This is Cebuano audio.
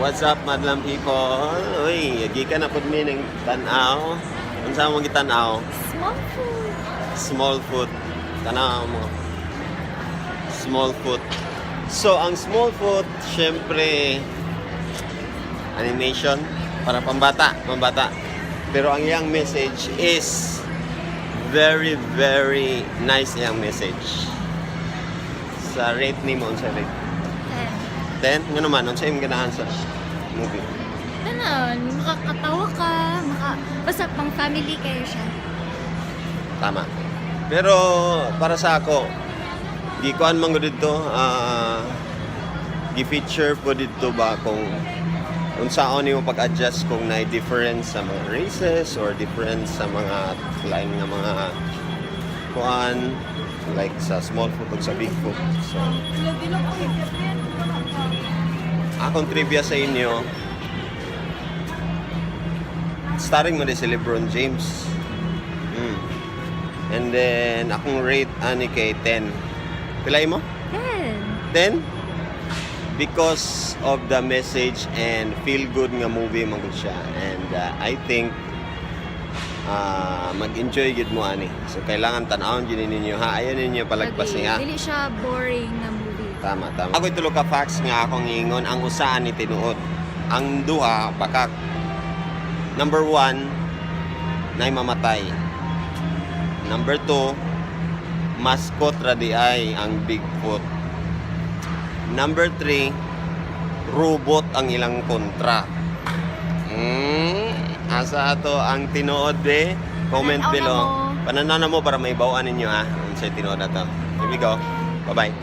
What's up, madlang people? Uy, gikan na pud mi ning tan-aw. Unsa mo gitan-aw? Small food. Small foot. Tanaw mo. Small foot. So, ang small foot, syempre, animation para pambata, pambata. Pero ang iyang message is very, very nice iyang message. Sa rate nimo, unsa rate? 10. 10? Nga naman, unsa imong ganahan sa movie? Tanan, makakatawa ka, basta pang family kayo siya. Tama. Pero para sa ako, gikuan man gud dito, gi-feature po dito ba kung unsaon nimo pag-adjust kung naay difference sa mga races or difference sa mga lain nga mga kuan, like sa small foot ug sa big foot. So, akong trivia sa inyo, starring mo din si LeBron James. And then, akong rate ani kay 10. Pila mo? 10. 10? Because of the message and feel good nga movie man gud siya. And I think mag-enjoy gid mo ani. So kailangan tan-awon gid ninyo ha. Ayaw ninyo palagpas Lagi, niya. dili siya boring na movie. Tama. Ako tulo ka facts nga akong ingon ang usa ani tinuod. Ang duha bakak. Number 1, nay mamatay. Number 2, mascot ra di ay ang Bigfoot. Number 3, robot ang ilang kontra. Asa ato ang tinuod be? Comment Pananaw na below. mo. Pananaw na mo para maibaw-an ninyo ha. Unsay tinuod ato. Here we go. Bye-bye.